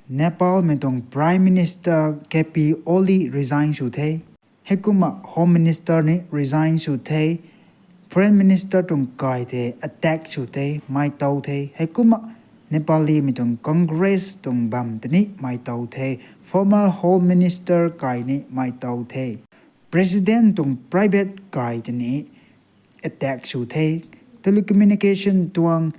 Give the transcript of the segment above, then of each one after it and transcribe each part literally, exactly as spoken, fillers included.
Nepalmei tuang Prime Minister K P Oli resign sw the. Heikumna Home Minister ni resign sw the. Foreign Minister tuang kai tei attack sw the, mei tow the. Heikumna Nepalimei tuang Congress tuang bam tei ni mei tow the. Former Home Minister kai ni mei tow the. President tuang private kai tei ni attack sw the. Telecommunication tuang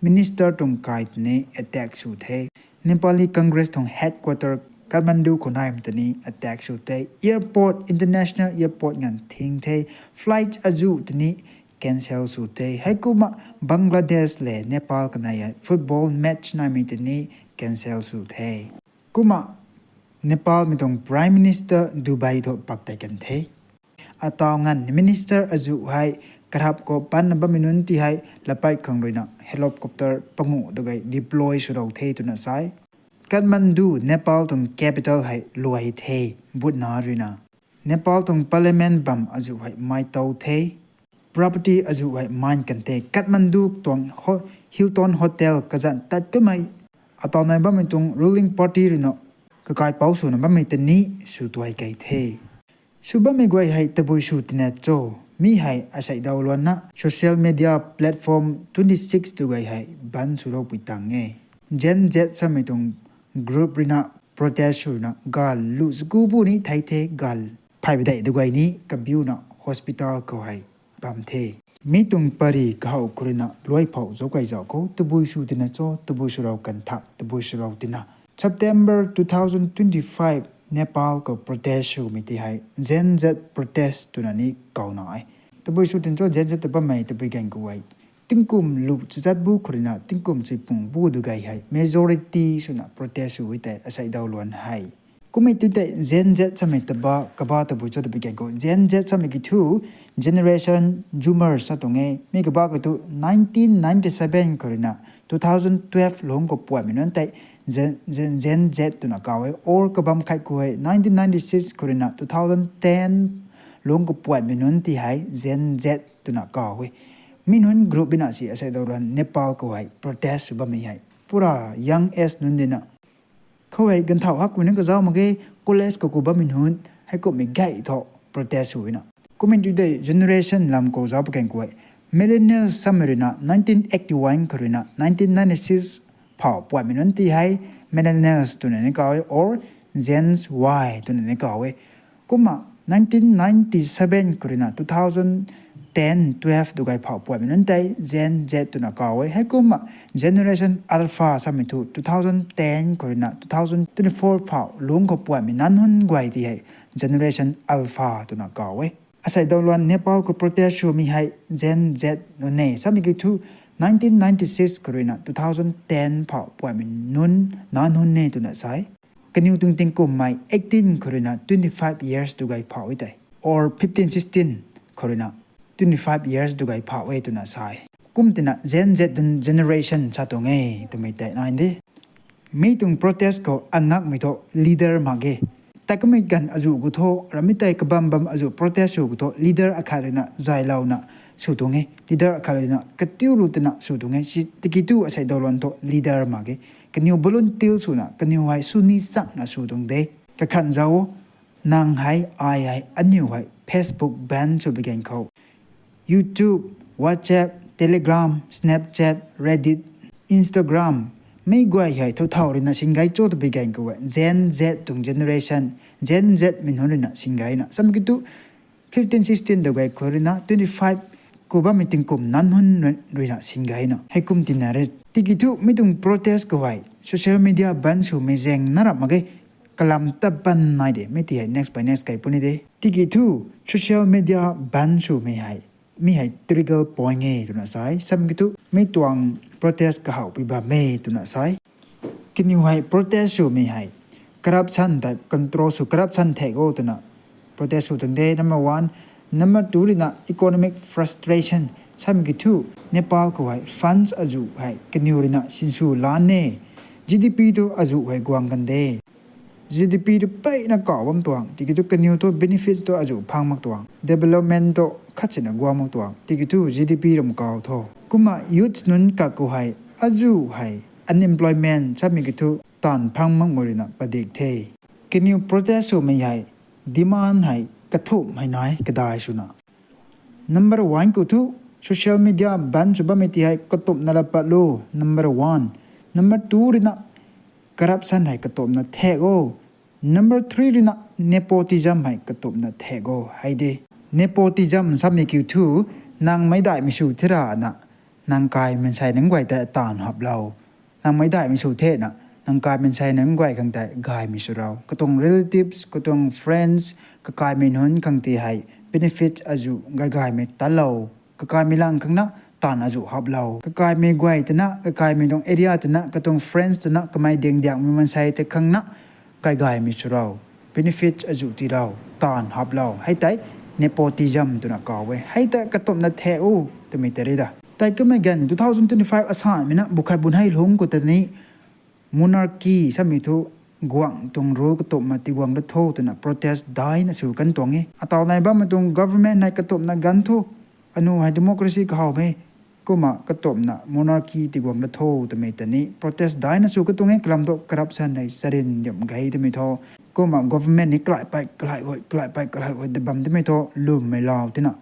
Minister tuang kai tei ni attack sw the. Nepali Congress tuang headquarter Kathmandu khou naimei tei ni attack sw the. Airport, international airport nganv thing the. Flight azuh tei ni cancel sw the. Heikumna Bangladesh le Nepal kanei football match naimei tei ni cancel sw the. Kumna Nepalmei tuang Prime Minister Dubai thu pak tei kan the. Ataw nganv minister azuh hei karap khou panna bammei nunc ti hei lapat khang ruina helicopter panguh dugay deploy swlou the twna sa e. Kathmandu, Nepal tuang capital hei luai the, butna ruina. Nepal tuang parliament bam azuh hei mei tow the. Property azuh hei man kan the. Kathmandu tuang ho-, Hilton Hotel kazanc tat kamei ataw nai bammei tuang ruling party ruina kakaipouc swna bammei tei ni sw tuai kei the. Sw bammei guay hei tabui sw tina cho? Mi hei asei daw luanna social media platform twenty six tugay hei ban swloupui tang e. Gen Z samei tuang group ruina protest swna gal lu sku bu ni thei the, gal phey padeih dugay ni kabiuna hospital khou hei bam the. Mi tuang pary kahaw khou ruina luai phou zauc kai zauc khou tabui sw tina cho, tabui swlou kan tha, tabui swlou tina. September two thousand twenty five Nepal khou protest swmei ti hei Gen Z protest twna ni kaw na e. Tabui sw tina cho Gen Z ta bammei tabui gan khou hei tingkum lu chazat bu khou ruina tingkum chui pung bu dugay hei majority swna protest sw e tei asei daw luan hei. Kummei tu tei Gen Z samei taba kaba tabui cho tabui gan khou Gen Z samei ki thu generation Zoomers sa tuang e. Mi kaba khou thu nineteen ninety seven khou ruina two thousand twelve lungc khou puaymei nunc tei Gen, Gen, Gen Z twna kaw e. Or kabam khat khou hei nineteen ninety six khou ruina two thousand ten lungc khou puaymei nunc ti hei Gen Z twna kaw e. Mi nunc group bina si asei daw luan Nepal khou hei protest sw bammei hei pura young age nunc dina. Khou hei ganthau hak kumei nunc kazauc mak ge, college khou ku bammei nunc heikumhmei gay thu protest sw na. Kummei tu tei generation lam khou zauc pakan khou hei millennials samei ruina nineteen eighty one khou ruina nineteen ninety six phou puaymei nunc ti hei millennials twna ni kaw e or Gen Y twna ni kaw e. Kumna nineteen ninety seven khou ruina two thousand ten twelve dugay phou puaymei nunc tei Gen Z twna kaw e. Heikumna generation Alpha samei thu two thousand ten khou ruina two thousand twenty four phou lungc khou puaymei nunc nunc guay ti hei generation Alpha twna kaw e. Asei daw luan Nepal khou protest swmei hei Gen Z nunc e samei ki thu nineteen ninety six khou ruina two thousand ten phou puaymei nunc nunc nunc e twna sa e. Kaniw tuang tingkum mei eighteen khou ruina twenty five years dugay phou e tei or fifteen sixteen khou ruina twenty five years dugay phou e twna sa e. Kum tina Gen Z generation sa tuang e twmei tei nai de. Mi tuang protest khou angakmei thu leader mak ge. Tei kummei ganv azuh khou thu ramei tei kabam bam azuh protest sw khou thu leader akhat ruina zaylouna sw tuang e. Leader akhat ruina katiu ru tina sw tuang e. Si tiki tu asei daw luan thu leader mak ge. Kaniw volunteer swna kaniw hei sw ni chakna sw tuang de. Kakhan zauc o, nang hei ai hei aniw hei Facebook ban sw bi gan khou YouTube, WhatsApp, Telegram, Snapchat, Reddit, Instagram, mei guay hei thow thow ruina sin gay cho twbi gan khou e Gen Z tuang generation, Gen Z mei nunc ruina sin gayna samei ki thu fifteen sixteen dugay khou ruina twenty five khou bammei tingkum nunc nunc ruina sin gayna. Heikum tina re. Tiki thu mi tuang protest khou hei social media ban swmei zaeng na rap mak ge. Kalam ta ban nai de, mi ti hei next by next kai puni de. Tiki thu social media ban swmei hei mi hei trigger point e twna sa e. Samei ki thu mi tuang protest kahawpui bam e twna sa e. Kaniw hei protest swmei hei corruption ta control sw, corruption thek o twna protest sw tuang de, number one. Number two ruina economic frustration. Samei ki thu Nepal khou hei funds azuh hei kaniw ruina sinsw lan e. G D P tu azuh hei guang kan de. G D P tu peyna kaw bam tuang, tiki thu kaniw thu benefits tu azuh phang mak tuang, development tu khat sina guang mak tuang, tiki thu G D P ram kaw tho. Kumna youths nunc kak khou hei azuh hei unemployment samei ki thu taanv phang makmei ruina padik the. Kaniw protest swmei hei demand hei kathumh hei nai kadai swna. Number one khou thu social media ban sw bammei ti hei katumna la pat lo. Number one. Number two ruina corruption hei katumna thek o. Number three ruina nepotism hei katumna thek o hei de. Nepotism samei kiu thu nang meic daihmei sw the rana, nang kai mansei nunc guay ta taanv haplou. Nang meic daihmei sw thena, nang kai mansei nunc guay khang tei gaymei sw rau. Katuang relatives, katuang friends, kakaimei nunc khang ti hei benefit azuh gay gaymei talou. Kakaimei lang khang na taanv azuh haplou. Kakaimei guay twna, kakaimei tuang area twna, katuang friends twna, kamei ding diangmei mansei tei khang na kai gaymei sw rau. Benefit azuh tii rau, taanv haplou. Hei tei nepotism twna kaw e. Hei tei katumna thek o twmei tei ri da. Tei kamei ganv two thousand twenty-five asanmei na bukhat bun hei lungc khou ta ni monarchy samei thu guangc tuang rule katumna tiguang da tho twna protest daina sw kan tuang e. Ataw nai bammei tuang government hei katumna ganv thu, anu hei democracy kahawmei, kumna katumna monarchy tiguang da tho twmei ta ni protest daina sw kan tuang e. Kalam thu corruption hei charin diam gei twmei thu, kumna government ni kalai pei kalai hui, kalai pei kalai hui da bam twmei thu lwmmei lau tina.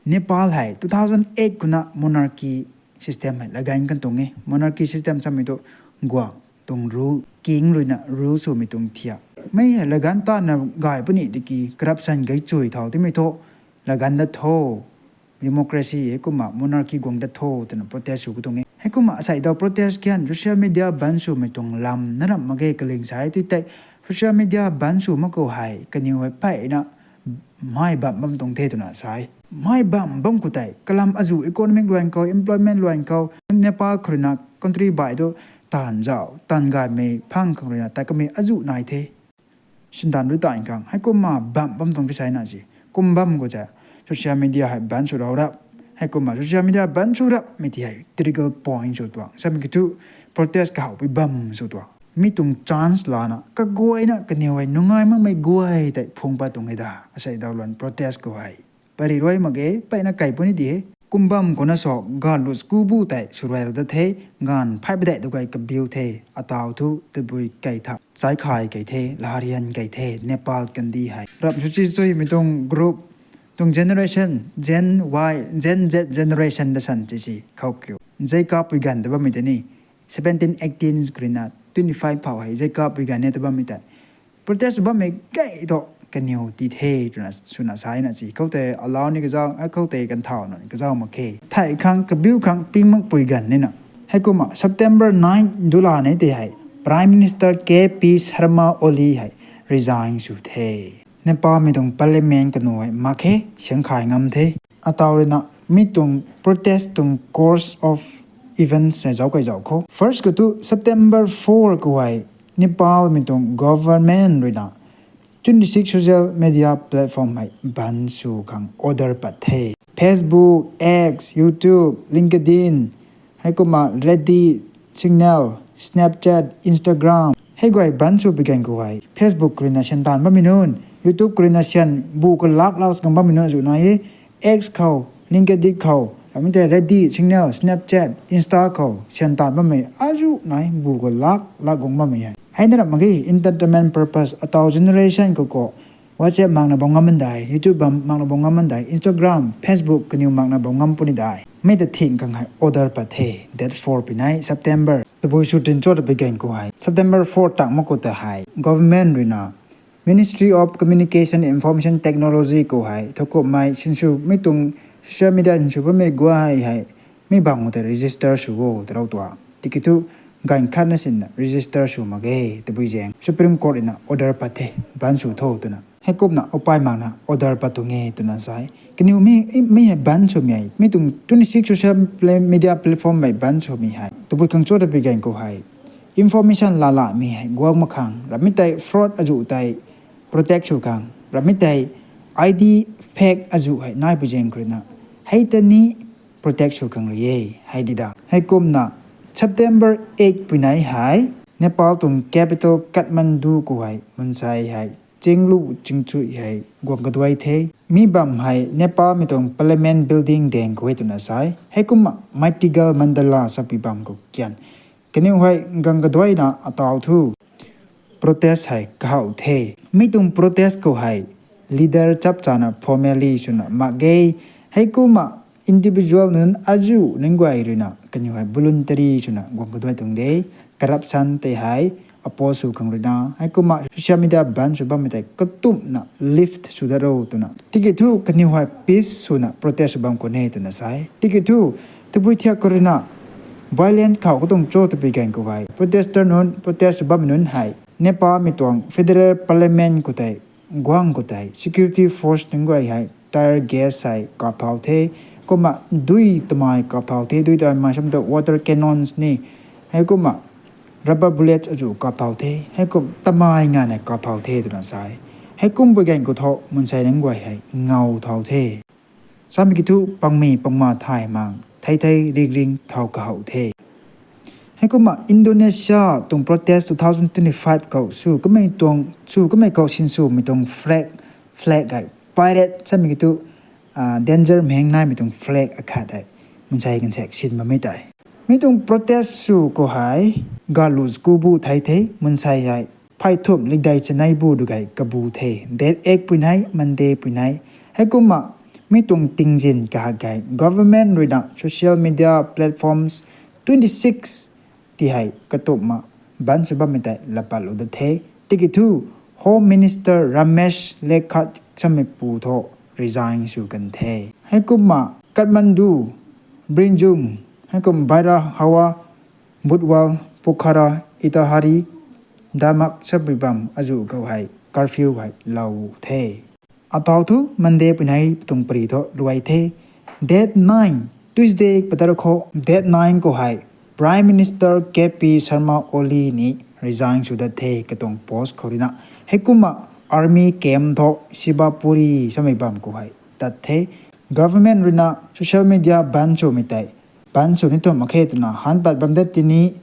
Nepal hei two thousand eight khou na monarchy system hei laganv kan tuang e. Monarchy system samei thu guangc tuang rule, king ruina rule swmei tuang thiak. Mei hei laganv tana gay puni tiki corruption gei chui thau twmei thu laganv da tho, democracy hei kumna monarchy guang da tho twna protest sw kan tuang e. Heikumna asei daw protest kian social media ban swmei tuang lam na ramh mak ge kaling sa e ti tei, social media ban sw mak khou hei kaniw hei peyna mei bam bam tuang the twna sa e. Mei bam bam khou tei kalam azuh economic luan khou, employment luan khou, Nepal khou ruina country bai thu taanv zauh, taanv gaymei phang khang ruina ta kamei azuh nai the. Sindan rui taanv khang heikumna bam bam tuang the sa na si. Kum bam khou tei social media hei ban sw rau rap. Heikumna social media ban sw rapmei ti hei trigger point sw tuang. Samei kiu thu protest kahawpui bam sw tuang. Mi tuang chance lana kaguayna kaniw hei nungai makmei guay tei phung pat tuang e da. Asei daw luan protest khou hei pari ruai mak ge, peyna kai puni di he. Kum bam khou na so ganv lu school bu tei sw ruai rau da the, ganv phay padeih tu kai kabiu the, ataw thu tabui kai tha, chai khai kai the, laharian kai the, Nepal kandih hei. Rap sw chi chuimei tuang group, tuang generation, Gen Y, Gen Z generation da san ti si, khou kiu. Zai kapui ganv ta bammei tei ni, seventeen, eighteen khou ruina twenty-five phau hei, zai kapui ganv e ta bammei tei. Protest bammei gay thu kaniw ti the twna swna sa na si. Khoutei allow ni kazauh, khoutei kan thau na ni kazauh mak khe. Thei khang kabiu khang ping makpui ganv nina. Heikumna September nine dula ni tei hei Prime Minister K P Sharma Oli hei resign sw the. Nepalmei tuang parliament kanu hei mak khe, siang khai ngam the. Ataw ruina mi tuang protest tuang course of events hei zauc kai zauc khou. First khou thu September four khou hei Nepalmei tuang government ruina twenty-six social media platform hei ban sw khang order pat the. Facebook, X, YouTube, LinkedIn, heikumna Reddit, Signal, Snapchat, Instagram. Hei guay ban sw pi gan khou hei Facebook khou ruina syan taanv bammei nunc, YouTube khou ruina syan bu khou lakh lakh gang bammei nunc azuh nai e. X khou, LinkedIn khou, ramei tei Reddit, Signal, Snapchat, Insta khou syan taanv bammei azuh nai bu khou lakh lakh gang bammei hei. Hei na ramh mak ge entertainment purpose ataw generation khou khou WhatsApp makna bam ngam man dai, YouTube bam makna bam ngam man dai, Instagram, Facebook kaniw makna bam ngam puni dai. Mei ta thing khang hei order pat the, date four pi nai September. Tabui sw tin cho ta pi gan khou hei September four tak mak khou ta hei government ruina Ministry of Communication and Information Technology khou hei thowkumhmei sinsw mi tuang social media sinsw bammei guay hei mi bang khou ta register sw o ta rau tua. Tiki thu ganv khatna sinna register sw mak ge tabui zaeng Supreme Court ruina order pat the, ban sw tho twna. Heikumna upai makna order pat tuang e twna sa e. Kaniw mi, mi hei ban swmei hei, mi tuang twenty-six social pla-, media platform mei ban swmei hei tabui khang cho ta pi gan khou hei information laalamei hei guang mak khang, ramei tei fraud azuh tei protect sw khang, ramei tei I D fake azuh hei nai pu zaeng khou ruina hei ta ni protect sw khang rui e, hei di da. Heikumna September eight pui nai hei Nepal tuang capital Kathmandu khou hei mansei hei chinglu chingchui hei guang kaduai the. Mi bam hei Nepalmei tuang Parliament Building daeng khou e twna sa e. Heikumna Maithigal Mandala sapui bam khou kian Kaniw hei gang kaduaina ataw thu protest hei kahow the. Mi tuang protest khou hei leader chapchana formally swna mak ge. Heikumna individual nunc azuh nunc guay ruina kaniw hei voluntary swna guang kaduai tuang de. Corruption tei hei oppose sw khang ruina, heikumna social media ban sw bammei tei katumna lift sw dat ro twna. Tiki thu kaniw hei peace swna protest sw bam khwan e twna sa e. Tiki thu tabui thiak khou ruina violent khou katuang cho tabui gan khou hei protester nunc, protest sw bammei nunc hei Nepalmei tuang federal parliament khou tei guang khou tei security force nunc guay hei tear gas hei kap thau the. Kumna dui tamei kap thau the, dui tamei samei ta water cannons ni, heikumna rubber bullets azuh kap thau the, heikum tamei nganv hei kap thau the twna sa e. Heikum pui gan khou thu mansei nunc guay hei ngaw thau the. Samei ki thu pangmei pangma thay mang thei thei ring ring thau kahow the. Heikumna Indonesia tuang protest two thousand twenty-five khou sw kamei tuang, sw kamei khou sinswmei tuang flag, flag hei pirate samei ki thu, ah, danger mheng naimei tuang flag akhat hei mansei gansaek sin bammei tei. Mi tuang protest sw khou hei galuh kubu thei the, mansei hei phey thumh likdei chanei bu du gei kabu the. Date eight pui nei, Monday pui nei. Heikumna mi tuang tingzin kahak gei government ruina social media platforms twenty six ti hei katumna ban sw bammei tei lapatlou dat the. Tiki thu Home Minister Ramesh Lekhat samei pu thu resign sw kan the. Heikumna Kathmandu, Brinjung, heikum Baira Hawa, Budwal, Pokhara, Itahari, Damak samei bam azuh khou hei curfew hei lou the. Ataw thu Monday pui nei tuang pari thu ruai the. Date nine, Tuesday patar khou date nine khou hei Prime Minister K P Sharma Oli ni resign sw dat the katuang post khou ruina. Heikumna army camp thu Sibapuri samei bam khou hei tat the. Government ruina social media ban swmei tei ban sw ni tum mak khe twna han pat bam dat tini,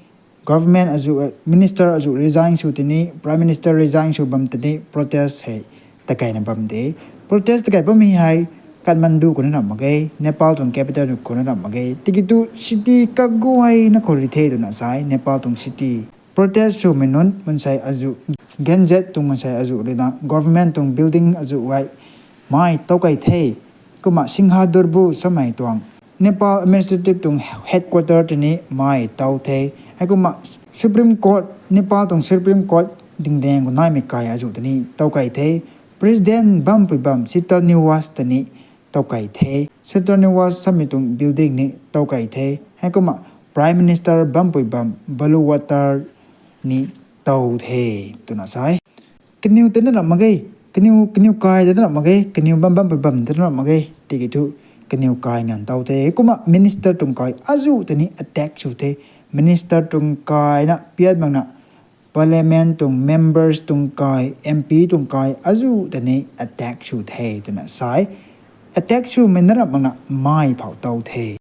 government azuh, minister azuh resign sw tini, prime minister resign sw bam tini protest hei takaina bam de. Protest takai bammei hei Kathmandu khou na ram mak ge, Nepal tuang capital khou na ram mak ge. Tiki thu city kaguayna khou ri the twna sa e, Nepal tuang city. Protest swmei nunc mansei azuh, Gen Z tuang mansei azuh ruina government tuang building azuh hei mei tow kai the. Kumna Singhdurbar samei tuang Nepal administrative tuang headquarter tini mei tow the. Heikumna Supreme Court, Nepal tuang Supreme Court dingdaeng khou naimei kai azuh tini tow kai the. President bampui bam Sita Niwas tini tow kai the. Sita Niwas samei tuang building ni tow kai the. Heikumna Prime Minister bampui bam Baluwatar ni tow the twna sa e. Kaniw tei na ram mak ge, kaniw, kaniw kai tei na ram mak ge, kaniw bam bampui bam tei na ram mak ge. Tiki thu kaniw kai nganv tow the. Kumna minister tuang kai azuh tini attack sw the. Minister tuang kaina piat makna parliament tuang members tuang kai, M P tuang kai azuh tini attack sw the twna sa e. Attack swmei na ram makna mei phou tow the.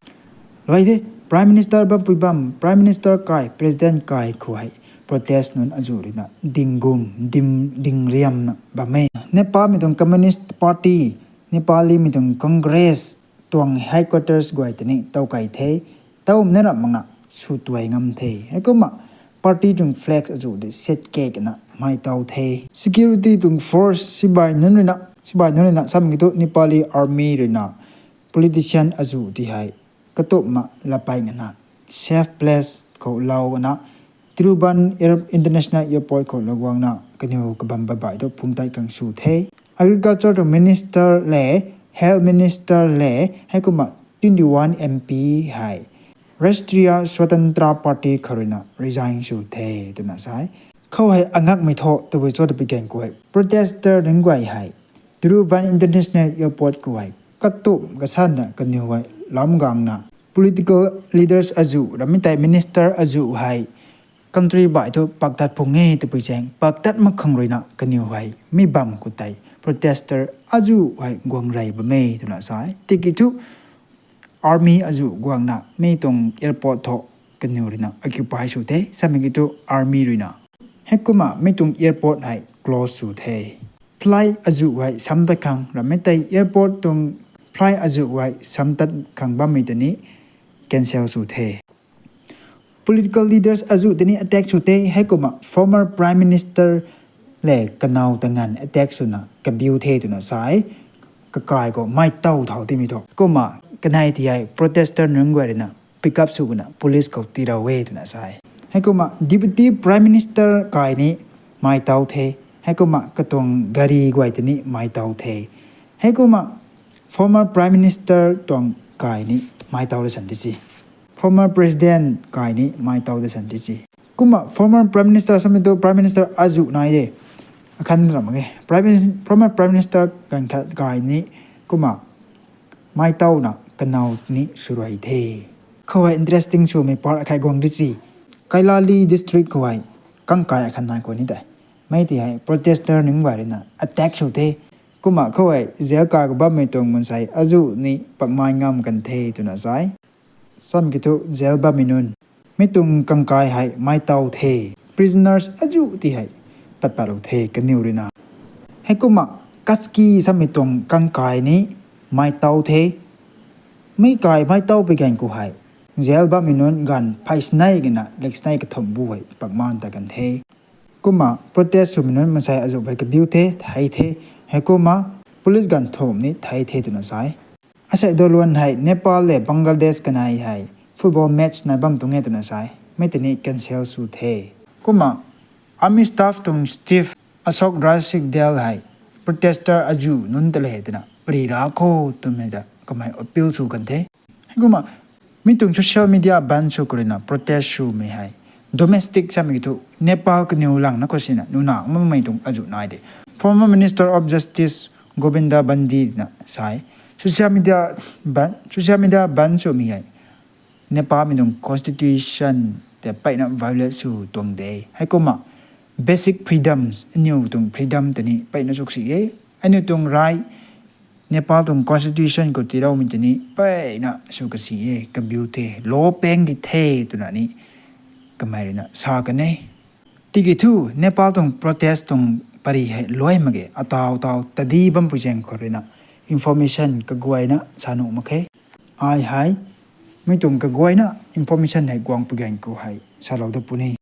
Luai the, Prime Minister bampui bam, Prime Minister kai, President kai khou hei protest nunc azuh ruina ding gum, dim, ding riamna bam e. Nepalmei tuang Communist Party, Nepalimei tuang Congress tuang headquarters guay tini tow kai the. Towmei na ram makna sw tuai ngam the. Heikumna party tuang flag azuh di set kekna mei tow the. Security tuang force sibai nunc ruina, sibai nunc ruina samei ki thu Nepali army ruina politician azuh ti hei katumna lapai ngana safe place khou lou ana Tribhuvan Air-, International Airport khou lou guangna kaniw kabam babai thu phungc tei khang sw the. Agriculture tuang minister le, health minister le, heikumna twenty one M P hei Rashtriya Swatantra Party khou ruina resign sw the twna sa e. Khou hei angakmei thu tabui cho tabui gan khou hei protester nunc guay hei Tribhuvan International Airport khou hei katumh kasanna kaniw hei lam gangna political leaders azuh, rammei tei minister azuh hei country bai thu paktat phung e tabui zaeng paktat mak khang ruina kaniw hei mi bam khou tei protester azuh hei guang rey bam e twna sa e. Tiki thu army azuh guangna mi tuang airport thu kaniw ruina occupy sw the, samei ki thu army ruina. Heikumna mi tuang airport hei close sw the. Flight azuh hei samtat khang, rammei tei airport tuang flight azuh hei samtat khang bammei tei ni cancel sw the. Political leaders azuh tini attack sw the, heikumna former Prime Minister le kanow ta nganv attack swna kabiu the twna sa e. Kakai khou mei tow thau timei thu. Kumna kanei ti hei protester nunc guay ruina pick up sw kuna police khou tiilou e twna sa e. Heikumna Deputy Prime Minister kai ni mei tow the. Heikumna katuang gari guay tini mei tow the. Heikumna former Prime Minister tuang kai ni mei tow da san ti si. Former President kai ni mei tow da san ti si. Kumna former Prime Minister samei tu Prime Minister azuh nai de. Akhan ram mak ge. Former Prime Minister ganv khat kai ni kumna mei towna kanow ni swruai the. Khou hei interesting swmei part akhat guang di si. Kailali district khou hei kangkai akhat nai khou ni tei, mei ti hei protester nunc guay ruina attack sw the. Kumna khou hei jail kai khou bammei tuang mansei azuh ni pakmei ngam kan the twna sa e. Sam kiu thu jail bammei nunc, mi tuang kangkai hei mei tow the. Prisoners azuh ti hei pat patlou the kaniw ruina. Heikumna Kaski samei tuang kangkai ni mei tow the. Mi kai mei tow pui ganv khou hei jail bammei nunc ganv phey sinei kina lak sinei kathumh bu hei pakman ta kan the. Kumna protest swmei nunc mansei azuh phey kabiu the, thei the. Heikumna police ganv thumh ni thei the twna sa e. Asei daluan hei Nepal le Bangladesh kanei hei football match nai bam tuang e twna sa e. Mei tini cancel sw the. Kumna Army Staff tuang Chief Ashok Raj Singhdale hei protester azuh nunc ta le twna pari ra kho twmei ta kamei appeal sw kan the. Heikumna mi tuang social media ban sw khou ruina protest swmei hei domestic samei kiu thu Nepal kaniw langna khou sina nuna makmei tuang azuh nai de. Former Minister of Justice Govinda Bandi na sa e, social media ban, social media ban swmei hei Nepalmei tuang constitution tei peyna violate sw tuang de. Heikumna basic freedoms, aniw tuang freedom tei ni peyna sw kasi e. Aniw tuang right, Nepal tuang constitution khou tiiloumei tei ni peyna sw kasi e, kabiu the, law pang di the twna ni kamei ruina sa kan e. Tiki thu Nepal tuang protest tuang pari hei luai mak ge, ataw taw tadi bampui zaeng khou ruina information kaguayna sa nuh mak khe. Ai hei mi tuang kaguayna information hei guang pui ganv khou hei salou da puni.